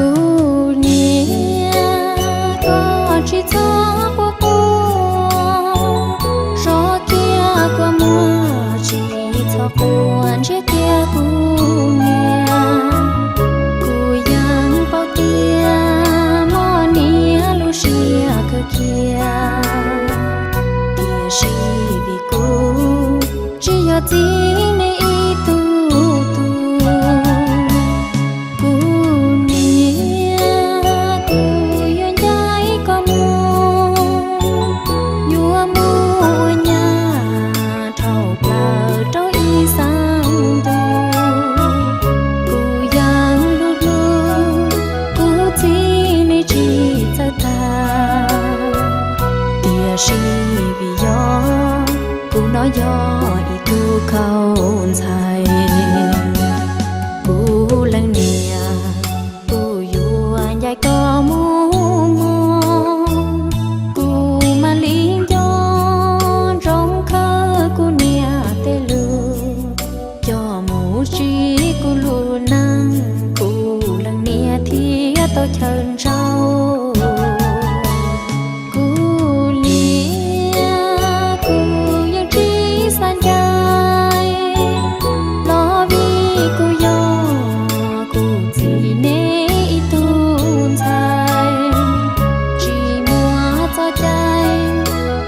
Kuv niam, koj tsis txhob quaj quaj, so kiag kua muag tsis txhob quaj ntsiab kiag kuv niam. Kuv yeej paub tias mob niam lub siab kawg kiag, tiam sis vim kuv tsis yog txiv nej ib tug tug. Kuv niam, kuv yuav ncaim koj mus, yuav mus ua nyab dhau plaws rau ib xeeb ntuj. Kuv yeej hlub hlub kuv txiv nej tsis txawj tag, tiam sis vim yog kuv no yog ib tug khaub ntxhais. Kuv leej niam, kuv yuav ncaim koj mus mog, kuv mam li nco ntsoov khawb kuv niam tej lus, coj mus siv kuv lub neej, kuv leej niam thiaj tau chaw ntsauj. Kuv niam, kuv yeej tsis xav ncaim los vim kuv yog kuv txiv nej ib tug ntxhais, tsis muaj txoj cai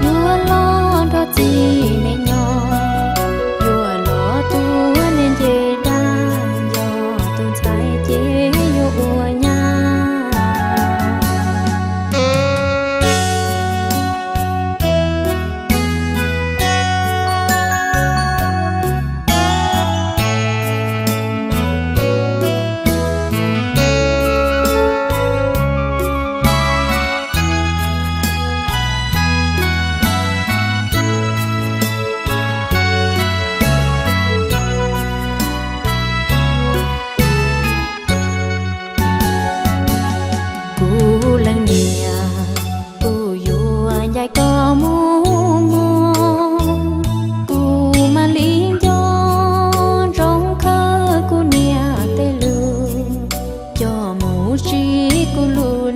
yuav los nrog txiv nej nyob, yuav los tuav nej ncej dab, yog tus ntxhais ces yuav ua nyab. Kuv leej niam, kuv yuav ncaim koj mus mog, kuv mam li nco ntsoov khawb kuv niam tej lus, coj mus siv kuv lub